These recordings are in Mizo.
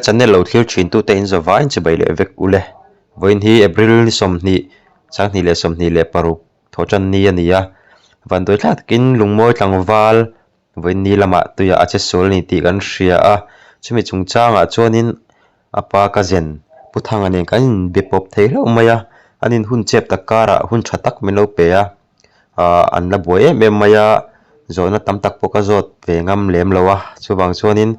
channel lo thlir thin tute in zavaiin chibai leh vek ule. Vawiin hi April ni sawmhnih, sanghnih leh sawmhnih leh paruk thawhtan ni a ni a. Vanduai thlak takin lungmawi tlangval vawiin ni lamah tuiah a che sual a ni tih kan hria a. Chumi chungchangah chuanin a pa ka zen Pu Thanga nen kan inbe pawp thei hlauh mai a. An inhun chep tak karah hun tha tak min lo pe a. Ahh an la buai em em mai a, zawhna tam tak pawh ka zawt ve ngam lem lo a, chuvang chuanin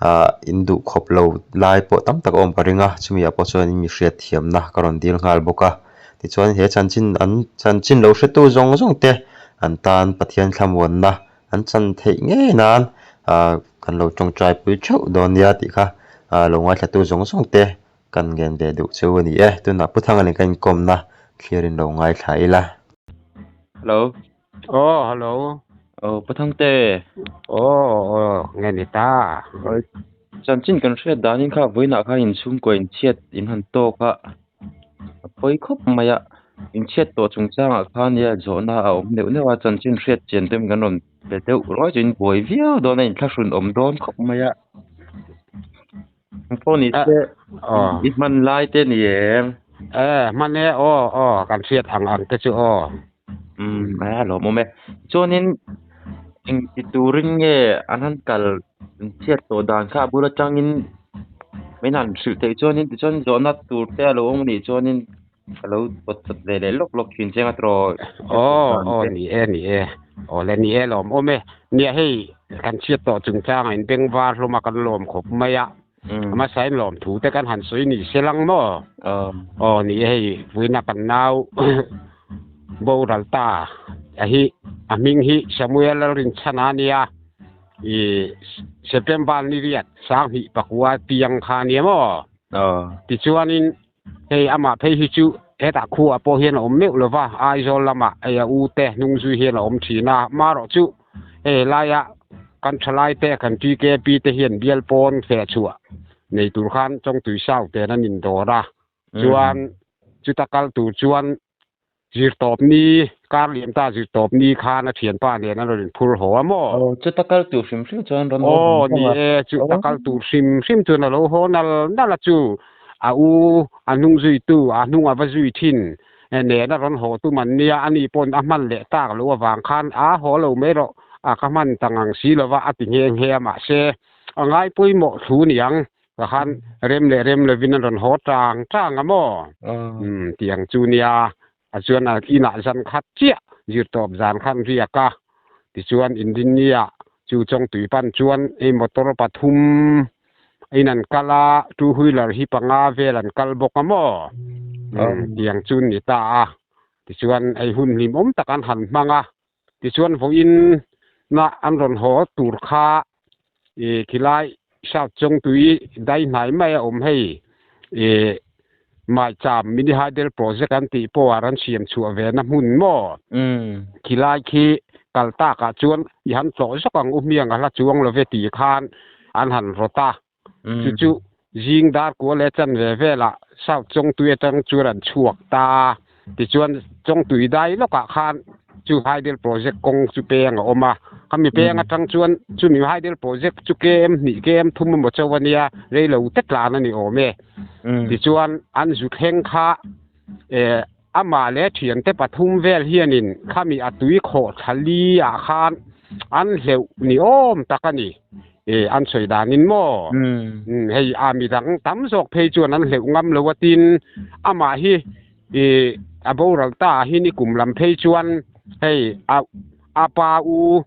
ahh in duh khawp lo lai pawh tam tak a awm ka ring a, chumi ah pawh chuan mi hriat thiamna ka rawn dil nghal bawk a, tichuan he chanchin an chanchin lo hretu zawng zawng te an tan Pathian thlamuanna an chan theih ngei nan ahh kan lo tawngtai pui theuh dawn nia tih kha ahh lo ngaithlatu zawng zawng te Kan ngen ve duh chu a ni e. Tunah Pu Thanga nen ka inkawmna thlir in lo ngaithla ila. Hello. Aw, hello. Aw, Pu Thangte. Aw, aw, nge ni ta. Chanchin kan hriat danin kha vawiinah khan inchhungkaw inchhiat in han tawk a, a pawi khawp mai a. Inchhiat tawh chungchangah khan nia zawhna a awm neuh neuh a, chanchin hriat chian te kan rawn pe deuh ruai chu in buai viau dawn a, inthlahrun awm dawn khawp mai a. Pawh ni se i hman lai te ni em? E, hman e, aw, aw, kan hriat ang ang te chu aw. Umm, a lawmawm e. Chuanin engti turin nge an han kal chhiat tawh dan kha a bul atangin min han hrilh theih chuanin tichuan zawhna tur te a lo awm anih chuanin ka lo pawt chawt ve leh lawk lawk thin che anga tiraw. Aw, aw, ni e, ni e. Aw le, ni e lawmawm e. Nia hei kan chhiat tawh chungchangah in beng var hlawm a kan lawm khawp mai a. Hmasa in lawm thu te kan han sawi ni se lang maw? Aw ni e hei vuina kan nau boral ta a hi a hming hi Samuel Lalrinchhana a nia. I September ni riat sanghnih pakua piang kha a nia maw? Tichuanin Hei amah phei hi chu hetah khuaah pawh hian a awm meuh lo va, Aizawl lamah hei a u te hnung zui hian a awm thin a, marawh chu hei helaia kan thalai te kan TKP te hian bial pawn feh chhuah nei tur khan Chawngtui Saute an indawr a, chuan chuta kal tur chuan Zirtawp ni, kar liam ta zirtawp ni khan a thianpa nen an rawn inphur haw a maw? Aw, chuta kal tur hrim hrim chuan rawn haw Aw, ni e, chuta kal tur hrim hrim chuan a lo haw nal nal a chu. A u, a hnung zuitu, a hnung a va zui thin nen a rawn haw tum an nia, ani pawn a hman leh tak lo avang khan a haw lo mai rawh, a ka hman ta ngang si lova a ti nghe nghe a, mahse a ngai pawimawh thu niang. Ka khan rem leh rem lovin an rawn haw tang tang a maw? Umm tiang chu nia, a chuan a inah zan khat chiah zirtawp zan khan riak a, tichuan Inrinnia chu Chawngtui pan chuan hei motor pathum in an kal a, two wheeler hi panga vel an kal bawk a maw? Umm tiang chu ni ta a, tichuan hei hun hlimawm tak an han hmang a, Tichuan vawiin na an rawn haw tur kha ih khilai South Chawngtui dai hnai mai a awm hei ih Maicham Mini Hydel Project an tih pawh a ran siam chhuah ve na hmun maw? Khilai khi kal takah chuan i han tlawh zawk ang u hmiang a hla chuang lo ve tih khan an han rawt a. Chu chu zing dar kua leh chan ve velah South Chawngtui atang chuan an chhuak ta. Tichuan Chawngtui dai lawkah khan chu Hydel Project kawng chu peng a awm a. Khami peng atang chuan chumi Hydel Project chu KM hnih KM thum emaw chauh a nia, rei lo te tlan a ni awm e. Tichuan an zu thleng kha eh amah leh thiante pathum vel hianin khami a tui khawh thla li ah khan an hleuh ni awm tak a ni. E an sawi danin maw? Hei a midang tam zawk phei chuan an hleuh ngam lo a tin amah hi e a boral ta hi ni kum lam phei chuan hei a a pa u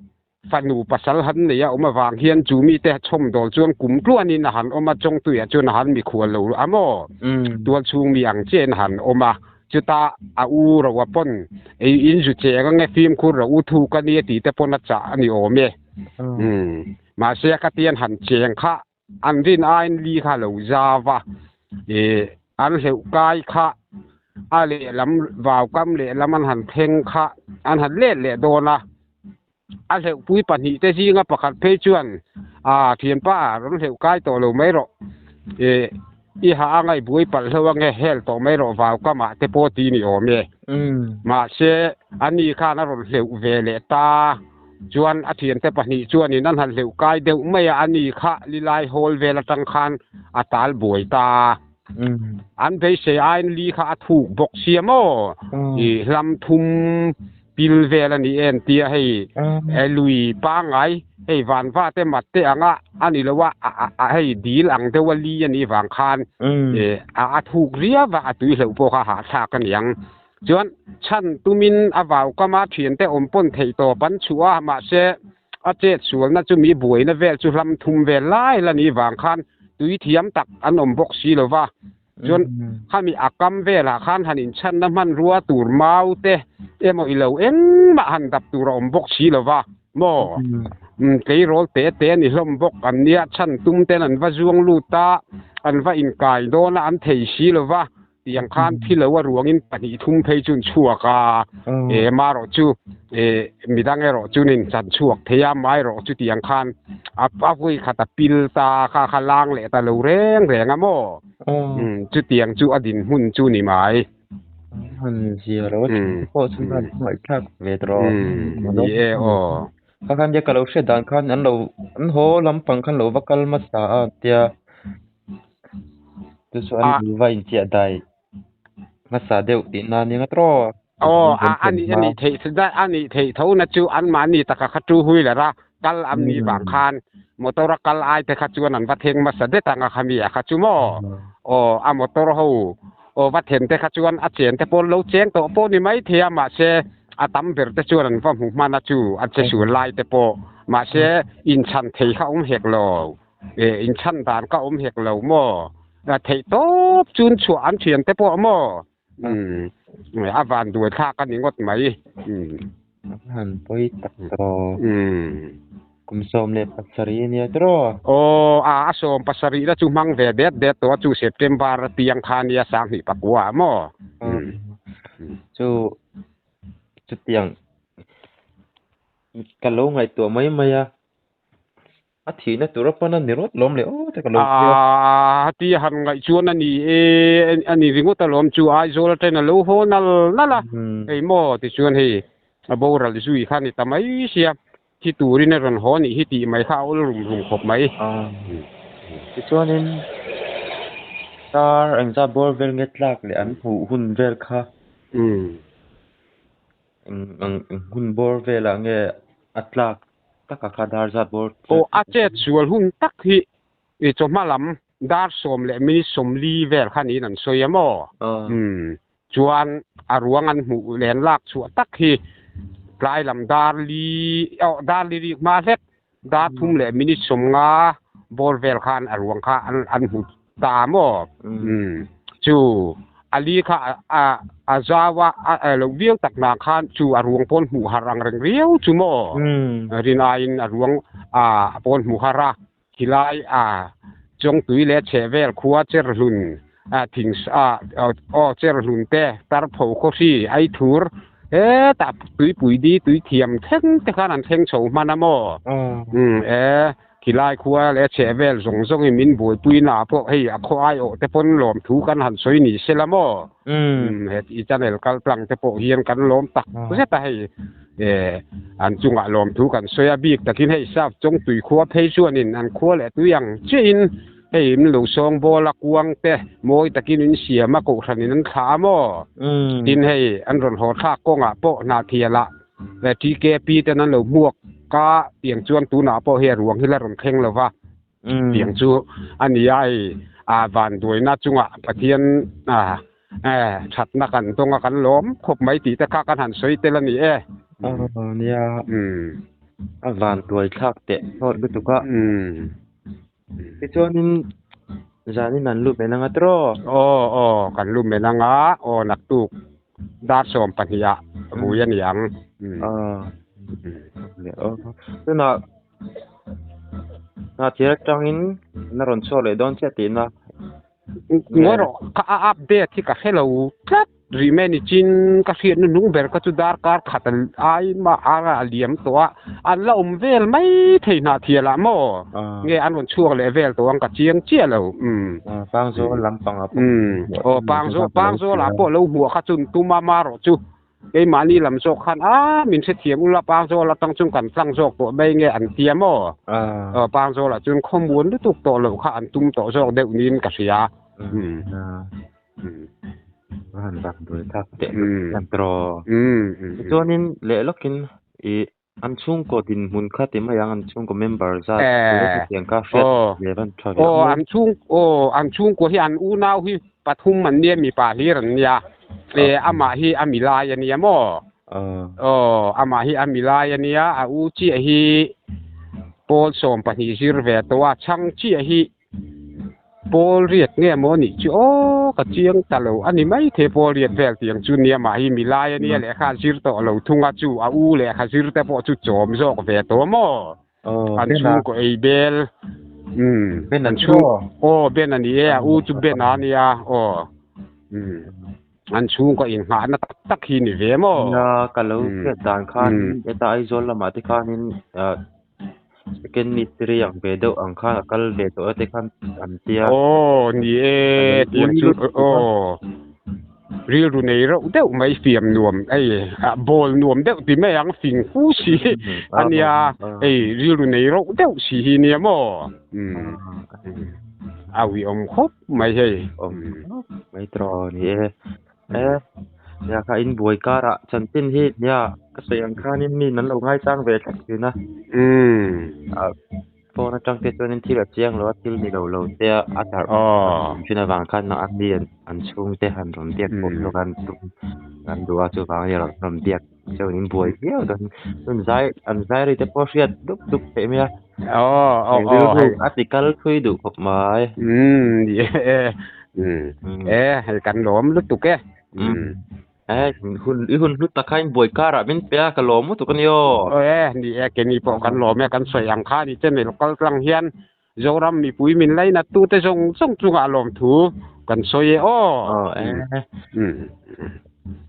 fanu pasal han nei a awm avang hian chu mite chhawm dawl chuan kum tluanin a han awm a chawngtuiah chuan a han mikhual lo a maw? Tual chhung mi ang chiahin a han awm a chuta a u ro a pawn ei in zu cheng ange fimkhur ro u thuk a nia tih te pawn a chah a ni awm e. Umm mahse ka tian han cheng kha an rin aiin li kha lo zau va ih an hleuh kai kha a lehlam vau kam lehlam an han thleng kha an han let leh dawn a a hleuh pui pahnih te zinga pakhat phei chuan ah thianpa rawn hleuh kai tawh lo mai rawh ih i ha a ngaihbuai palh hlauh ange hel tawh mai rawh vau kamah te pawh ti ni awm e mahse ani khan a rawn hleuh ve leh ta. Chuan a thiante pahnih chuanin an han hleuh kai deuh mai a, ani kha lilai hawl vel atang khan a tal buai ta a. An beisei aiin li kha a thuk bawk sia maw? I hlam thum pil vel a ni em tia hei lui pangngai hei vanva te mat te anga a ni lo a, hei dil ang deuh a li a nih vang khan a thuk riau a, a tui hleuh pawh kha a hahthlak a niang. Chuan chhan tumin a vau kam a, thiante awm pawn theih tawp an chhuah a, mahse a chet sualna chu mi buaina vel chu hlam thum vel lai la nih vang khan tui thiam tak an awm bawk si lo va. Chuan khami a kam velah khan han inchhanna hmanrua tur mau te emaw i lo engmah han dap tur a awm bawk si lo va maw? Tleirawl te te a ni hlawm bawk an nia, chhan tum ten an va zuang lut a, an va inkai dawn a, an thei si lo va. Tiang khan thi lo a ruangin pahnih thum phei chu an chhuak a, e marawh chu e midang erawh chuan in chan chhuak thei a, marawh chu tiang khan a vawi khat a pil ta kha kha lang leh ta lo reng reng a maw? Chutiang chu a dinhmun chu ni mai. Han zia lo a thin pawh chu han ngaihthlak ve ta rawh. Ni e aw. Kha khan nia ka lo hriat dan khan an lo an haw lampang khan lo va kal hmasa a tia. Chu chu an lu va inchiah dai hmasa deuh tih na nia ngat rawh. Aw a a nih a nih theih a nih theih tho na chu anmahni taka kha two wheeler a kal an nih vang khan motor a kal ai te kha chuan an va thleng hmasa det ang a kha mi a kha chu maw aw a motor ho aw va then te kha chuan a chen te pawh lo cheng tawh pawh ni mai thei a mahse a tam ber te chuan an va hmu hman a chu a che sual lai te pawh mahse inchhan thei kha awm hek lo. E inchhan dan ka awm hek lo maw? Theih tawp chun chhuah an thian te pawh maw? Umm a van duai thlak a ni ngawt mai. Umm. A han pawi tak tawh. Umm. Kum 17 a nia tawh. Aw a a 17 na chu hmang ve det det tawh a chu September a piang kha nia 2009 ah maw? Umm. Chu chutiang ka lo ngaihtuah mai mai a. A thihna tur a pan a ni rawt lawm le aw te ka lo hria. Aa ti han ngaih chuan a ni e, a ni ringawt alawm chu Aizawl atangin a lo haw nal nal a, hei maw tichuan hei a boral zui kha a ni ta mai sia, thi turin a rawn haw nih hi tih mai kha a awl rum rum khawp mai. Tichuanin tar engzat bawr vel nge tlak leh an hmuh hun vel kha. Eng hun bawr velah nge a tlak Taka kha dar zat bawr Aw a chet sual hun tak hi i chawhma lam dar sawm leh minute sawmli vel kha niin an sawi a maw? Umm chuan a ruang an hmuh len lak chhuah tak hi tlai lam dar li aw dar li rik hma hlek dar thum leh minute 50 bawr vel khan a ruang kha an an hmu ta a maw? Umm chu a li kha a a zau a a lo viau tak hna khan chu a ruang pawn hmuh har ang reng riau chu maw? Rin aiin a ruang a pawn hmuh har a, khilai a Chawngtui leh chhehvel khua Cherhlun a thing a aw Cherhlun te Tarpho khawhri Aithur hetah tuipui di tui thiam thleng te khan an thleng chho hman a maw? Umm e. Khilai khua leh chhehvel zawng zawngin min buaipui naah pawh hei a khaw aiawh te pawn lawmthu kan han sawi ni se la maw? Umm he i channel kal tlang te pawh hian kan lawm tak zet a hei eh an chungah lawmthu kan sawi a bik takin hei South Chawngtui khua phei chuanin an khua leh tui ang chiahin hei min lo sawng bawl a kuang te mawi takin in siam a kohhranin an thlah a maw? Tin hei an rawn haw thlak kawngah pawh Hnahthialah TKP ten an lo hmuak ka tiang chuan tunah pawh hei a ruang hi la rawn thleng lo va tiang chu a ni a hei a vanduaina chungah Pathian a thatna kan dawng a kan lawm khawp mai tih te kha kan han sawi tel a ni e. Nia a vanduai thlak teh hlawt lutuk a. Tichuanin zanin an lu men anga tiraw? Aw aw kan lu men anga aw naktuk dar 12 ah vui a ni ang. Aw tunah hnathir atangin na rawn chhuak leh dawn chiah tihna. Ngawi rawh ka a update hi ka hre lo tlat. Rih mai ni chin ka hriat hnuhnung ber kha chu darkar khat ai mah a liam tawh a, an la awm vel mai thei hnah thial ah maw? Nge an rawn chhuak leh vel tawh ang ka chiang chiah lo. Umm. Pangzawl lampang ah pawh. Umm. Aw Pangzawl Pangzawl ah pawh lo hmuah kha chun tum a marawh chu. Keimahni lam zawk khan a min hrethiam ula Pangzawl atang chuan kan tlang zawk tawh mai nge an tia maw? Pangzawlah chuan khawmuan lutuk tawh loh kha an tum tawh zawk deuh niin ka hria. Han bak buai tak teh an tawh. Tichuanin leh lawkin i An chhungkaw dinhmun kha ti mai ang, an chhungkaw member zat hetiang kha hriat ve van tha ve ang. Aw, an chhung, aw, an chhungkaw hi an unau hi pathum an nia, mipa hlir an nia. E, amah hi a milai a nia maw? Aw, amah hi a milai a nia, a u chiah hi pawl 12 zir ve tawh a, chhang chiah hi Pawl riat nge maw nih chu aw ka chiang ta lo a ni mai thei pawl riat vel tiang chu nia mah hi milai a nia lehkha a zir tawh lo thung a chu a u lehkha zir te pawh chu chawm zawk ve tawh maw an chhungkaw ei bel umm an chhung aw Ben a ni e a u chu Ben a nia aw umm an chhungkaw inghahna tak tak hi ni ve maw. Nia ka lo hriat dan khan heta Aizawl lamah te khanin Second mistiri ang ve deuh ang khan a kal ve tawh e te khan an tia. Aw ni e tiang chu aw rilru nei reuh deuh mai fiam nuam hei ball nuam deuh ti mai ang fing fu si ania hei rilru nei reuh deuh si hi nia maw a uiawm khawp mai hei. Awm khawp mai tawh ni e. E nia kha in buai karah chanchin hi nia ka sawi ang khanin mi an lo ngaichang ve thlap thin a ah phone atang te chuanin thil a chiang lo a thil ni lo lo te a a darh thin avang khan an mi an chhungte han rawn biak pawh zawk an tum an duh a chuvang a rawn rawn biak chuan in buai viau dawn chuan zai an zai ri te pawh hriat dup dup theih mai a rilru a ti kal thui duh khawp mai. E hei kan lawm lutuk e. E hun i hun hlu tak kha in buai karah min pe a ka lawm lutuk a ni aw. E ni e keini pawh kan lawm e kan sawi ang kha ni che nei kal tlang hian Zoram mipui min lainat tute zawng zawng chungah lawmthu kan sawi e aw. Aw e.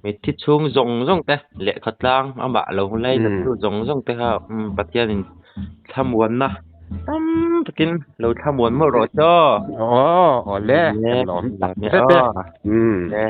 Mitthi chhung zawng zawng te lehkha tlang amah lo lainat tu zawng zawng te kha Pathianin thlamuanna tam takin lo thlamuan mawlh rawh se aw. Aw awle kan lawm tak zet e.